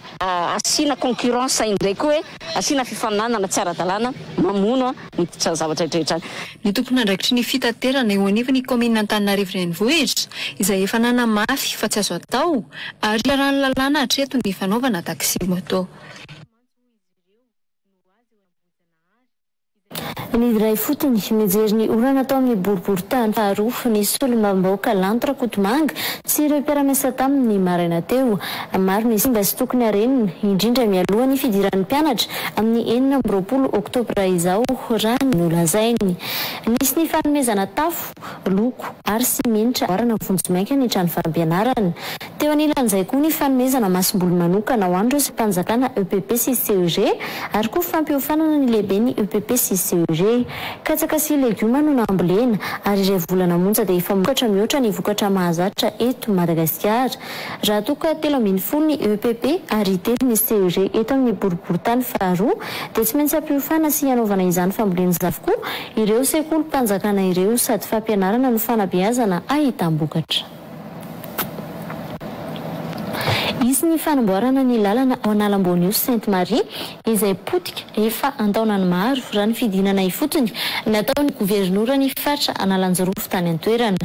P: asiana concurrence indray koa hoe asiana fifaninanana tsy ara-dalàna mamono ny zavatra rehetra rehetra.
H: Ny tompon'andraikitry ny fitaterana eo anivon'ny kaominina Antananarivo Renivohitra izay efa nanamafy fa tsy azo atao ary raran'ny lalàna hatreto ny fanaovana taxi-moto.
A: Nidina ifotony nijery ny olana tao amin'ny boriborintany faharoa ny solombavambahoaka Lanto Rakotomanga sy ireo mpiara-miasa taminy ny maraina teo. Maro ny simba sy tokony harenina, indrindra mialoha ny fidiran'ny mpianatra amin'ny 26 oktobra izao, raha ny nolazainy. Nisy ny fanomezana tafo, loko ary simenitra hanamboarana vonjimaika ny trano fampianarana. Teo anilan'izay koa ny fanomezana masomboly manokana ho an'ireo sekolim-panjakana EPP sy CEG ary koa fampiofanana ny lehiben'ny EPP sy CEG. Katsaka sy legioma no nambolena ary iray volana monja dia efa mokatra mihoatra ny vokatra mahazatra eto Madagasikara. Raha toa ka 13 ny EPP ary telo ny CEG eto amin'ny boriborintany faharoa dia tsy maintsy ampiofana sy hanaovana izany fambolena izany avokoa ireo sekolim-panjakana ireo sady fampianarana no fanabeazana ahitam-bokatra. Hisy ny fanamboarana ny lalana ao Analamboanio Sainte Marie izay potika efa an-taonany maro raha ny fidinana ifotony nataon'ny governoran'ny faritra Analanjirofo tany an-toerana.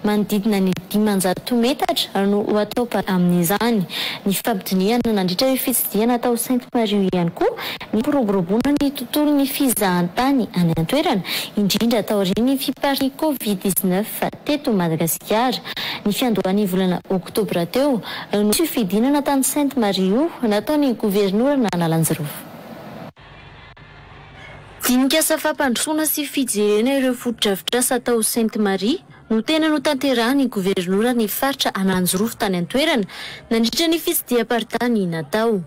A: Manodidina ny 500 metatra no ho atao amin'izany. Ny fifampidinihana nandritra io fitsidihana tao Sainte Marie io ihany koa ny fampiroboroboana ny tontolon'ny fizahantany any an-toerana, indrindra taorian'ny fipariahan'ny Covid 19 teto Madagasikara. Ny fiandohan'ny volana oktobra teo no nisy io fidinana tany Sainte Marie io nataon'ny governoran'Analanjirofo. Dinik'asa fampandrosoana sy fijerena ireo fotodrafitrasa tao Sainte Marie no tena notanterahin'ny governoran'ny faritra Analanjirofo tany an-toerana nandritra ny fitsidiham-paritany natao.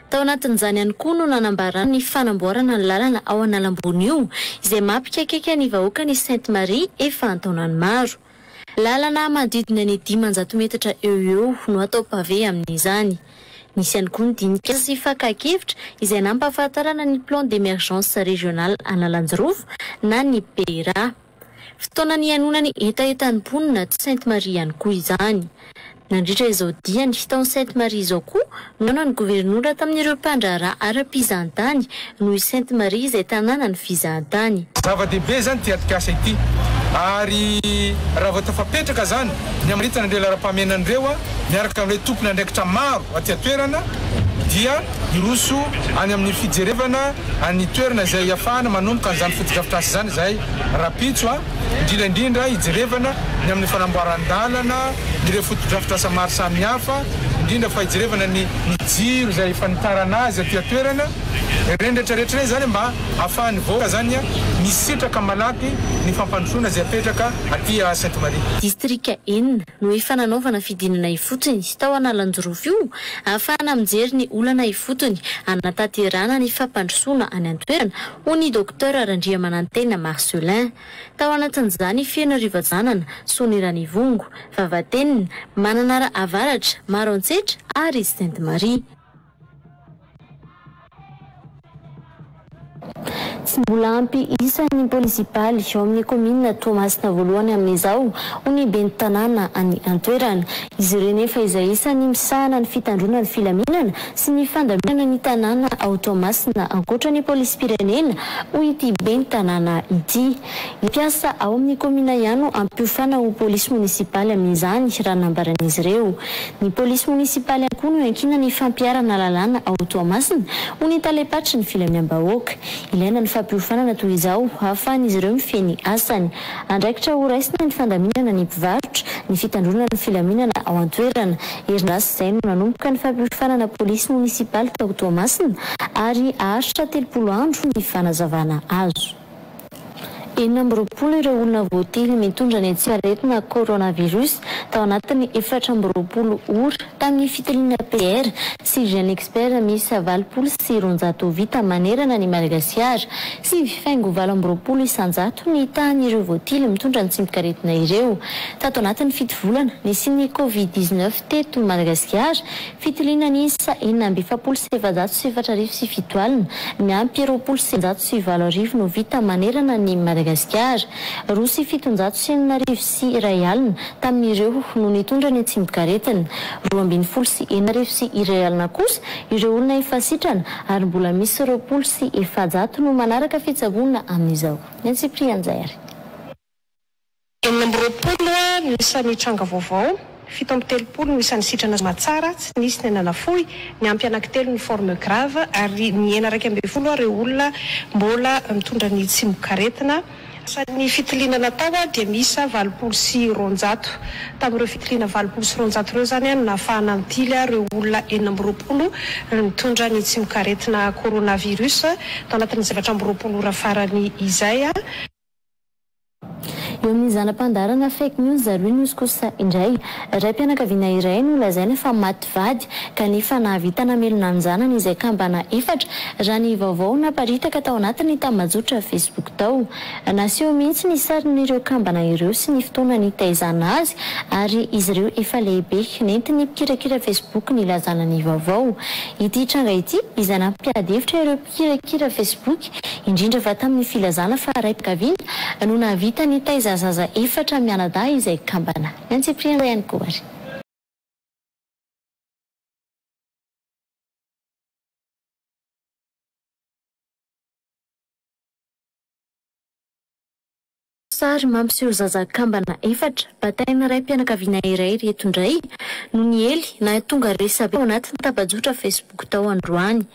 A: Tao anatin'izany ihany koa no nanambarany ny fanamboarana ny lalana ao Analambony io, izay mampikaikaika ny vahoakan'i Sainte Marie efa an-taonany maro. Lalana manodidina ny 500 metatra eo ho eo no atao pavé amin'izany. Nisy ihany koa ny dinika sy fakan-kevitra izay nampahafantarana ny Plan d'émergence régional Analanjirofo na ny PERA. Fotoana nihainoana ny hetahetan'ny mponina tao Sainte Marie ihany koa izany. Nandritra izao diany tao Sainte Marie izao koa no nihaona ny governora tamin'ireo mpandraharaha ara-pizahantany noho i Sainte Marie izay tanànan'ny fizahantany.
Q: Zava-dehibe izany ity atrikasa ity ary raha vao tafapetraka izany ny hamaritana ireo laharam-pahamehana ireo miaraka amin'ireo tompon'andraikitra maro aty an-toerana dia hiroso any amin'ny fijerevana ny toerana izay hiafahana manomboka an'izany fotodrafitrasa izany izahay rahampitso, indrindra indrindra hijerevana ny amin'ny fanamboaran-dalana, ireo fotodrafitrasa maro samihafa, indrindra fa hijerevana ny ny jiro izay efa nitarana azy aty an-toerana, ireny rehetra rehetra ireny izany mba ahafahan'ny vahoaka izany misitraka malaky ny fampandrosoana izay apetraka aty Sainte Marie.
A: Distrika enina no efa nanaovana fidinana ifotony tao Analanjirofo io ahafahana mijery ny olana ifotony hanatanterahana ny fampandrosoana any an-toerana, hoy ny Docteur Randriamanantena Marcelin. Tao anatin'izany i Fenoarivojanana, Soanierana-Ivongo, Vavatenina, Mananara Avaratra, Maroantsetra ary Sainte Marie. Tsy mbola ampy isa ny polisipaly ao amin'ny kaominina Toamasina voalohany amin'izao, hoy ny ben'ny tanàna any an-toerana. Izy ireo nefa izay isan'ny misahana ny fitandroana ny filaminana sy ny fandaminana ny tanàna ao Toamasina ankoatra ny polisim-pirenena, hoy ity ben'ny tanàna ity. Ny mpiasa ao amin'ny kaominina ihany no ampiofana ho polisy monisipaly amin'izany, raha ny nambaran'izy ireo. Ny polisy monisipaly ihany koa no iankinan'ny fampiharana lalàna ao Toamasina, hoy ny talem-paritry ny filaminam-bahoaka. Ilaina ny fampiofanana toy izao hahafahan'izy ireo mifehy ny asany. Andraikitra ho raisina ny fandaminana ny mpivarotra, ny fitandroana ny filaminana ao an-toerana. Herinandro lasa izay no nanomboka ny fampiofanana polisy monisipaly tao Toamasina ary haharitra 30 andro ny fanazavana azo. 26 ireo olona voatily mitondra ny aretina coronavirus tao anatin'ny 24 ora tamin'ny fitiliana PCR sy GeneXpert miisa 280 vita manerana an'i Madagasikara. 9.28% ny tahan'ireo voatily mitondra ny tsimokaretina ireo. Tato anatin'ny fito volana nisian'ny Covid 19 teto Madagasikara, Fitiliana niisa 446 407 miampy 120 no vita manerana an'i Madagasikara. 607 601 tamin'ireo no nitondra ny tsimokaretina. 612 kosa ireo olona efa sitrana ary mbola misy 420 no manaraka fitsaboana amin'izao. Ny antsipirian'izay ary.
L: 26 no isan'ny tranga vaovao, 37 no isan'ny sitrana soamatsara, tsy nisy ny aina nafoy, niampy anankitelo ny forme grave ary nihena 11 ireo olona mbola mitondra ny tsimokaretina. Isan'ny fitiliana natao dia miisa 280. Tamin'ireo fitiliana 280 ireo izany no nahafahana nitily ireo olona 26 nitondra ny tsimokaretina coronavirus tao anatin'ny 24 ora farany izay.
A: Eo amin'ny zana-pandaharana Fake News Rohy News kosa indray, raim-pianakaviana iray no lazaina fa maty vady kanefa nahavita namelona ny zanany izay kambana efatra, raha ny vaovao naparitaka tao anatin'ny tambajotra Facebook tao. Naseho mihitsy ny sarin'ireo kambana ireo sy ny fotoana nitaizana azy ary izy ireo efa lehibe. Nentin'ny mpikirakira Facebook nilazana ny vaovao. Ity tranga ity izay nampiady hevitra ireo mpikirakira Facebook, indrindra fa tamin'ny filazana fa raim-pianakaviana no nahavita nitaiza zaza efatra mianadahy izay kambana. Ny antsipiriany ihany koa ary. Sary mampiseho zaza kambana efatra, bataina raim-pianakaviana iray ireto indray no niely nahatonga resabe tao anatin'ny tambajotra Facebook tao androany.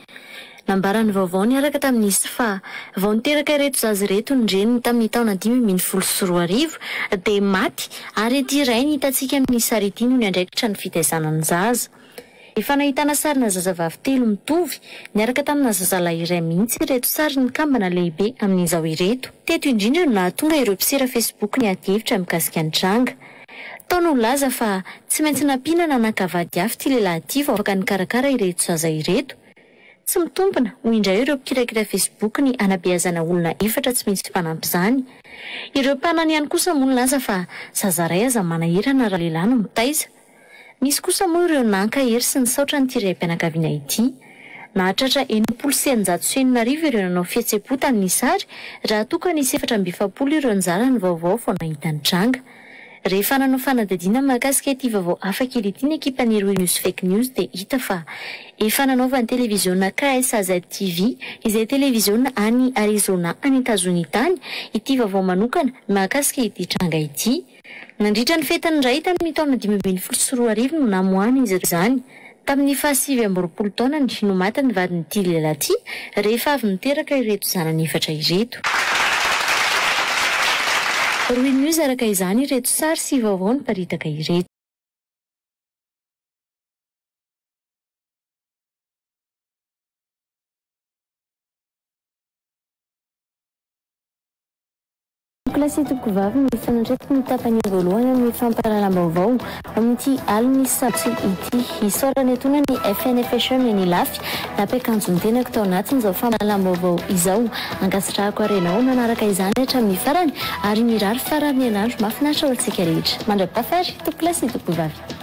A: Nambaran'ny vaovao niaraka tamin'izy fa vao niteraka ireto zaza ireto ny reniny tamin'ny taona 2015 dia maty ary ity rainy hitantsika amin'ny sary ity no niandraikitra ny fitaizana ny zaza. Efa nahitana sarina zazavavy telo mitovy niaraka tamina zazalahy iray mihitsy ireto sarin'ny kambana lehibe amin'izao ireto. Teto indrindra no nahatonga ireo mpisera Facebook niady hevitra mikasika ny tranga. Tao no nilaza fa tsy maintsy nampiana na naka vady hafa ity lehilahy ity vao afaka nikarakara ireto zaza ireto. Tsy mitombina, hoy indray ireo mpikirakira Facebook ny hanabeazana olona efatra tsy misy mpanampy izany. Ireo mpanany ihany kosa moa nilaza fa zaza iray aza manahirana raha lehilahy no mitaiza. Misy kosa moa ireo nankahery sy nisaotra an'ity raim-pianakaviana ity. Nahatratra 66 ireo nanao fihetseham-po tamin'ny sary, raha toa ka nisy 44 ireo nizara ny vaovao vao nahita ny tranga. Rehefa nanao fanadihadiana mahakasika ity vaovao hafa kely ity ny ekipan'ny Rohy News Fake News dia hita fa efa nanaovan'ny televiziona KSAZ TV, izay televiziona any Arizona any Etazonia tany, ity vaovao manokana mahakasika ity tranga ity. Nandritra ny fetin'ny Ray tamin'ny taona 2015 no namoahan'izy ireo izany. Tamin'ny faha-29 taonany no maty ny vadin'ity lehilahy ity rehefa avy niteraka ireto zanany efatra ireto. Rohy News araka izany ireto sary sy vaovao niparitaka ireto. Tompokolahy sy tompokovavy, mifanandrify ny tapany voalohany amin'ny fampahalalam-baovao amin'ity alin'ny sabotsy ity. Isaorana etoana ny FNFHM eny Ilafy nampiakanjo ny tenako tao anatin'izao fampahalalam-baovao izao. Ankasitrahako ary ianao nanaraka izany hatramin'ny farany ary mirary faran'ny herinandro mahafinaritra ho antsika rehetra. Mandra-pitafa ary tompokolahy sy tompokovavy.